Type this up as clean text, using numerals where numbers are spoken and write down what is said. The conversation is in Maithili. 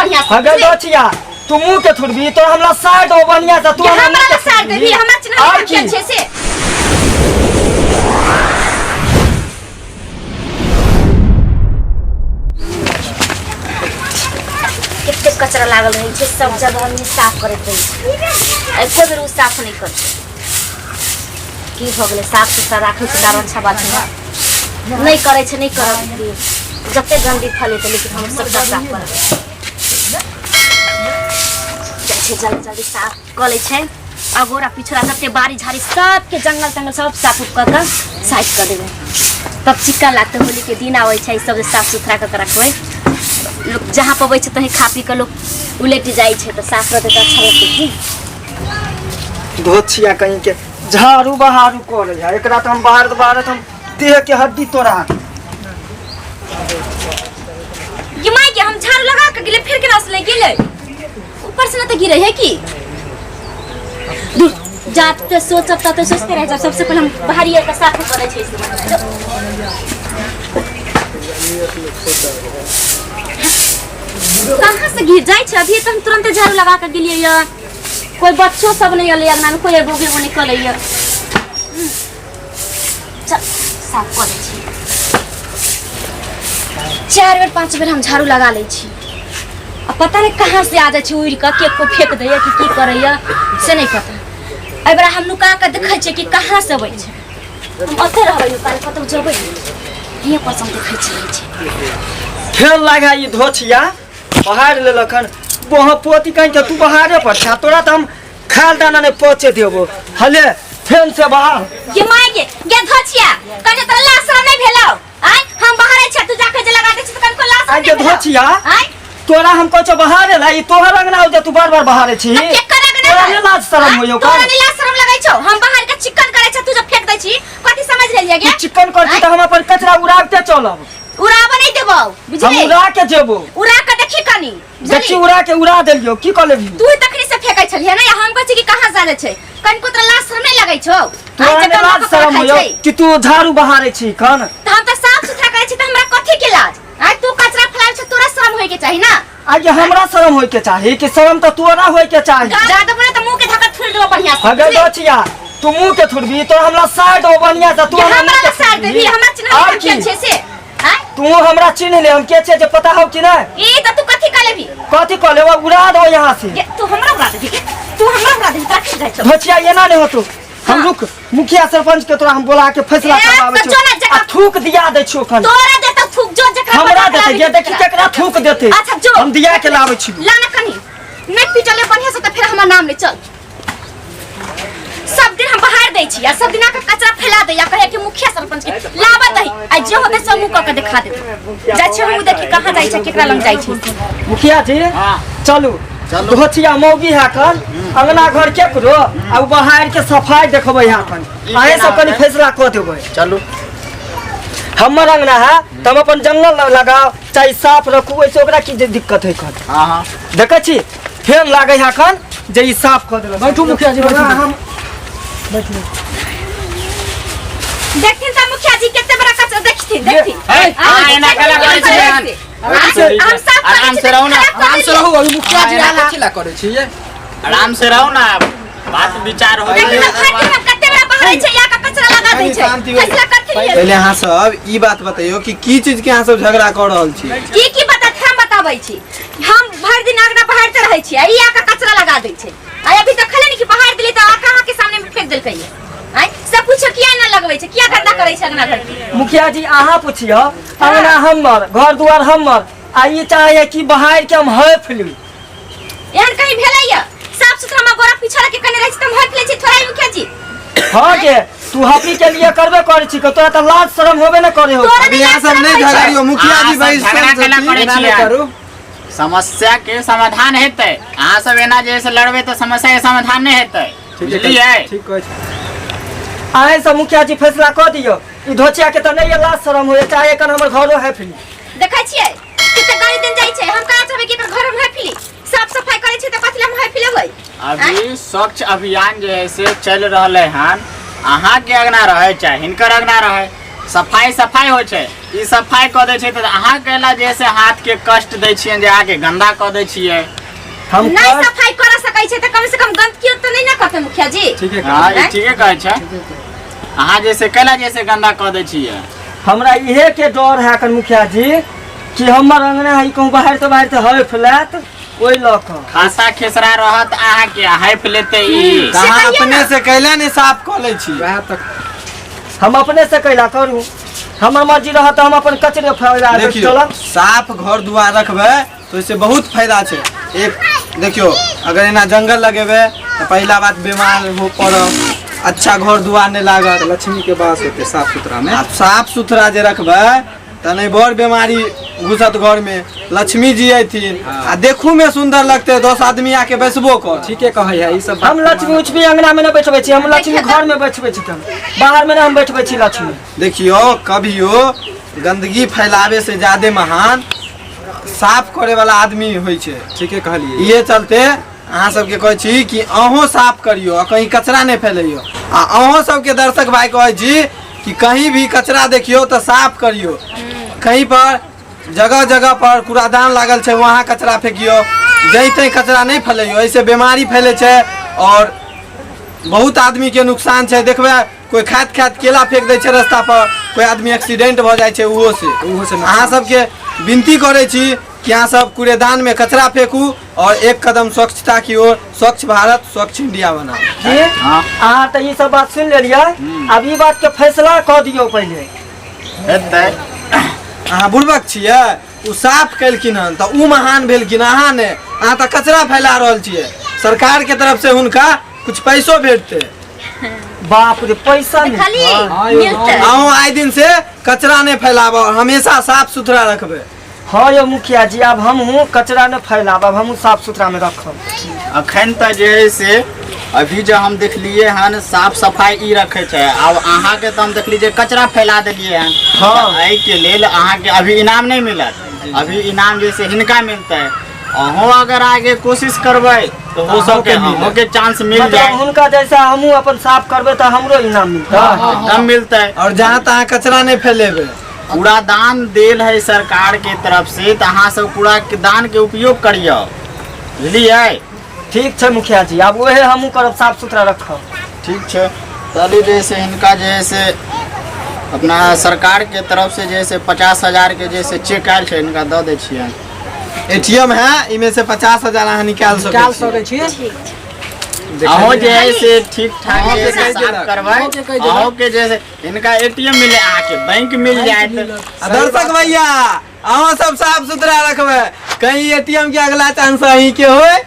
बढ़िया से। अगर दछिया तू मुंह के थुरबी तो हमरा साइड हो बढ़िया से तू कि हमरा हमरा मुंह के सार देबी हमरा चिन्ह और हम की? के छै से। कते कचरा लागल रहै छै सब जगह हम साफ करैत रहै छै, एको बेर ओ साफ नहि करतै। की भऽ गेलै? साफ सुथरा राखै छै तऽ आर अच्छा बात छै ने। नहि करै छै, नहि करत जते गंदी फैलेतै, लेकिन हम सबटा साफ करबै। जाइ छै, जल्दी जल्दी साफ कऽ लै छै। अगोरा पिछोरा जते बाड़ी झाड़ी सबके जंगल तंगल सब साफ उफ कऽ कऽ साइड कऽ देबै, तब चिक्कन लागतै। होली के दिन आबै छै, सब जे साफ सुथरा कऽ कऽ रखबै। लोक जहाँ पबै छै तहीं खा पी कऽ लोक उलटि जाइ छै, तऽ साफ रहतै तऽ अच्छा रहतै की। धोछिया कहीं के झाड़ू बहारू करे है, एकरा तो हम बाहर बाहर हम देह के हड्डी तोड़ा। ये माय के, हम झाड़ू लगा के गेलै, फिर केना से ले गेलै? ऊपर से ना तो गिरे है की दूर जाते सोचब तते सोचते रह जाब। सबसे पहले हम बाहरी के साफ करै छै। कहाँ से गिर जाइ छै? अभी तो हम तुरंत झाड़ू लगा के गेलियै ये, कोई बच्चो सब नहीं अलै अंगना में, कोई एगो एगो निकलै ये। चल साफ कऽ दै छी। चारि बेर पाँच बेर हम झाड़ू लगा लै छी आ पता नहि कहाँ से आ जाइ छै उड़ि कऽ, के को फेंक दैया कि की करैया से नहि पता। एहि बेरा हम नुका कऽ देखै छियै कि कहाँ से अबै छै। हम ओतहि रहबै नुका, कतहु जेबै नहि, हियाँ पर से हम देखै छियै छै। फेर लागा ई धोछिया बहार लेलक हन। वहाँ पोती कहीं के तू बहारे पर छा, तोरा तऽ हम खाल दाना नहीं पहुँचे देबो। हले फेन से बाहर। ये my गे, गे धोछिया, कने तोरा लाज शरम नहीं भेलौ? आय हम बाहर छै, तू जाके जे लगा दे छी त कनको लाज आइ नहीं के भेलौ? धोछिया आय तोरा हम कहै छौ बहारे ला, ई तोहर अंगना हो जे तू बार बार बहारे छी। त के कर तोरा नहीं लाज शरम होइयो? तोरा नहीं लाज शरम लगै छौ? हम बाहर के चिकन करै छै, तू जब फेंक दै छी, कथी समझ लेलियै गे? तू चिकन कर छी तऽ हम अपन कचरा उड़ाबते चलब। उड़ाबऽ नहीं देबौ, हम बुझली? उड़ा के जेबो। उड़ा के देखी कनी, बुझली? देखी, उड़ा के उड़ा देलियो, की कऽ लेबही? तू ही तखनी से फेंकै छलियै ने, हम कहै छी कि कहाँ से छै। कनिको तोरा लाज शरम नहीं लगै छौ? तोरा आइ नहि जकर लाज लोक शरम खाइ होइयो छै। कि तू झाड़ू बहारे छी कन? तऽ हम तऽ साफ सुथरा करै छी तऽ हमरा कथी के लाज? आइ तू कचरा फैलाबै छै, तोरा शरम होय के चाही ना। आगे हमरा शरम होय के चाही कि शरम तऽ तोरा होय के चाही? जादा बोले तऽ मुंह के धक्का थुरि देबो बढ़िया से, अगर बुझली? दछिया तू मुंह के थुरबी तो हमरा साइड हो बढ़िया से तू कि हमरा हमरा मुंह के साइड देबी? हमरा चिन्ह और हम के की? छै से? आँय? तू हमरा चिन्ह ले, हम के छै जे पता हो कि नहीं? ई तऽ तू कथी कऽ लेबी? कथी कह लेबो? उड़ा दो यहाँ से। गे, तू हमरा उड़ा देबी गे? तू हमरा उड़ा देबी? तोरा की जाइ छौ? धोचिया एना नहीं होतो। हम हाँ। रुक, मुखिया सरपंच के तोरा हम बोला के फैसला ए, करवाबै तऽ छियौ। जो ना जकरा- आ थूक दिया दै छियौ कन। तोरा देतौ थूक, जो जकरा हमरा पता देतै खराबी ये, देखी केकरा थूक देतै। अच्छा जो। हम दिया के लाबै छी। ला ना कनी, नहीं पीटले बढ़िया से तऽ फेर हमर नाम ले। चल, सब दिन हम बाहर दै छी आ सब दिन आके कचरा फैला दै आ कहे कि मुखिया सरपंच के लाबत दही। आ जे होतै सब मुँह कऽ के देखा देबै। जाइ छी हमहूँ, देखी कहाँ जाइ छै, केकरा लग जाइ छै। मुखिया जी। हाँ। चलू। चलू। धोचिया मौगी है कन अंगना घर केकरो आ उ बाहर के सफाई देखबै है कन। ई अहें केना सब कनी होतै? फैसला कऽ देबै। चलू। हमर अंगना है तऽ हम अपन जंगल लगाओ चाहे साफ रखू, ओहिसे ओकरा की दिक्कत है कन? हाँ हाँ। देखै छी फेर लागै है कन जे ई साफ कऽ देलक। बैठू मुखिया जी, बैठू। हम देखथिन तऽ मुखिया जी कते बड़ा कचरा, देखथिन देखथिन। ए, अहाँ एना केला करै छियै हन? हम साफ करै आराम छी से तऽ रहू ना। खराब कऽ आराम से देलियै। रहू, अभी मुखिया जी हाँ, आयल, कथी ला करै छी ये? आराम से रहो ना, बात विचार हो। देखिन तऽ भरि दिन हम कते बड़ा बहरै छै, या के कचरा लगा दै छै। शांति हो। फैसला करथिन ये। पहिले अहाँ सब ई बात बतैयौ कि की चीज के अहाँ सब झगड़ा कऽ रहल छी? की की बता, हम बताबै छी। हम भरि दिन अंगना बहारते रहै छी आ ई आके कचरा लगा दै छै। आ अभी देखले नहीं कि बहार देली तऽ आके अहाँके सामने में फेंक देलकै ये। आँय सब पूछो, किया ना लगबै छै, किया गंदा करै छै अंगना घर के? मुखिया जी, अहाँ पुछियो, अंगना हमर, घर दुआर हमर, आ ई चाहे कि बाहर के हम हफ ली। एहन कहीं भेलै ये? साफ सुथरा में गोरा पीछा के कने रहै छै तऽ हम हफ लै छी थोड़ा ही, मुखिया जी? हाँ के तू हफी के लिए करबे करे छी, तोरा तऽ लाज शरम होबे न करे हो। तोरा अभी अहाँ सब नहि झगड़ियौ, मुखिया जी अहाँ सब भाई झगड़ा केना करै एना नहि छियै? करू। समस्या के समाधान हेतै। अहाँ सब एना जे से लड़बै तऽ समस्या के समाधान नहि हेतै, बुझलियै? ठीक कहै छी। अहें सब मुखिया जी फैसला कऽ दियौ। ई धोचिया के तऽ नहि ये लाज शरम होइए, चाहे एखन हमर घरो है फ्री। देखै छियै कते गाड़ी देन जाइ छै। हम कहाँ चाहबै कि एकर घर हम हफी ली? साफ सफाई करै छै तऽ कथी लए हम हफी लेबै? अभी स्वच्छ अभियान जे है से चलि रहलै हन। अहाँके अंगना रहै चाहे हिनकर अंगना रहै, सफाई सफाई होइ छै। ई सफाई कऽ दै छै तऽ अहाँ कैला जे से हाथ के कष्ट दै छियै, जे अहाँके गंदा कऽ दै छियै। हम नहीं सफाई कर सकै छै तऽ कम से कम गंदगी तऽ नहीं ना करते मुखिया जी। ठीके। हँ, ई ठीके कहै छै। अहाँ जैसे कैला जैसे गंदा कऽ दै छियै। हमरा इहे के डर है अखन मुखिया जी कि हमर अंगना है, कहूँ बाहर से बाहर से हय फैलात, ओहि लऽ कऽ खासा खेसरा रहत अहाँके, हाइफ लेतै ई। तऽ अहाँ से कहियौ अपने ना। से कैला नहि साफ कऽ लै छी? वएह तऽ हम अपने से कैला करू? हमर मर्जी रहत तऽ हम अपन कचरे फैला देब। देखियौ, चलब। साफ घर दुआर रखबै तऽ ओहिसँ बहुत फायदा छै। एक देखियौ, अगर एना जंगल लगेबै तऽ पहिला बात बीमार हो पड़ब, अच्छा घर दुआर नहि लागत। लक्ष्मी के वास होते साफ सुथरा में। आ साफ सुथरा जे रखबै तऽ नहि बड़ बीमारी घुसत घर में, लक्ष्मी जी अयथिन आ देखू में सुंदर लगतै, 10 आदमी आके बैसबो कर। ठीके कहै है ई सब बात। हम लक्ष्मी उछबी अंगना में नहीं बैठबै छी, हम लक्ष्मी घर में बैठबै छी, तब बाहर में नहीं हम बैठबै छी लक्ष्मी। देखियौ, कभियो गंदगी फैलावे से ज्यादा महान साफ करे वाला आदमी होइ छै। ठीके कहलियै। इहे चलते अहाँ सबके कहै छी कि अहूँ साफ करियौ आ कहीं कचरा नहि फैलैयौ। आ अहूँ सबके दर्शक भाई कहै छी कि कहीं भी कचरा देखियौ तऽ साफ करियौ। कहीं पर जगह जगह पर कूड़ादान लागल छै, वहाँ कचरा फेकियौ, जहीं तहीं कचरा नहि फैलैयौ। एहिसँ बीमारी फैलै छै और बहुत आदमीके नुकसान छै। देखबै, कोइ खाइत खाइत केला फेंक दै छै रास्ता पर, कोइ आदमी एक्सीडेंट भऽ जाइ छै ओहो से। ओहो से। अहाँ सबके विनती करै छी कि अहाँ सब कूड़ेदान में कचरा फेंकू और एक कदम स्वच्छता की ओर, स्वच्छ भारत स्वच्छ इंडिया बनाओ। जी। हाँ। अहाँ तऽ ई सब बात सुनि लेलियै, आब ई बात के फैसला कऽ दियौ पहिले। हेतै। अहाँ बुड़बक छियै? ओ साफ केलखिन हन तऽ ओ महान भेलखिन, अहाँ नहि। अहाँ तऽ कचरा फैला रहल छियै। सरकार के तरफ से हुनका कुछ पैसो भेटतै। बाप रे, पैसा मिलतै? खाली हाँ, यौ, मिलतै। अहूँ आइ दिन से कचरा नहि फैलाब, हमेशा साफ सुथरा रखबै। हाँ यौ मुखिया जी, आब हमहूँ कचरा नहि फैलाब, आब हमहूँ साफ सुथरा में रखब। अखन तऽ जे है से अभी जे हम देखलियै हन साफ सफाई ई रखै छै। आब अहाँके तऽ हम देखली जे कचरा फैला देलियै हन। हाँ। तऽ एहिके लेल अहाँके अभी इनाम नहि मिलत। अभी इनाम जे से हिनका मिलतै। अहूँ अगर आगे कोशिश करबै तऽ ओ सबके अहूँके चांस मिल मतलब जाए। हुनका जैसा हमहूँ अपन साफ करबै तऽ हमरो इनाम मिलतै? एकदम मिलतै। और जहाँ तहाँ कचरा नहि फैलेबै। कूड़ादान देल है सरकार के तरफ से, तऽ अहाँ सब कूड़ा के दान के उपयोग करियौ, बुझलियै? ठीक छै मुखिया जी, आब ओहे हमहूँ करब, साफ सुथरा रखब। ठीक छै। चलू, जे से हिनका जे है से अपना सरकार के तरफ से जे से 50,000 के जे से चेक आयल छै, हिनका दऽ दै छियनि। एटीएम है, इमे से 50,000 अहाँ निकाल सकै निकाल छी। सकै छियै। ठीक छै। अहूँ जे है से ठीक ठाक जे है से अहूँके कहि साफ देलक। करबै। अहूँके कहि देलक। अहूँके जे से हिनका एटीएम मिले, अहाँके बैंक मिल जायत। आ दर्शक भैया, अहाँ सब साफ सुथरा रखबै, कहीं एटीएम के अगला चांस अहीं के होय।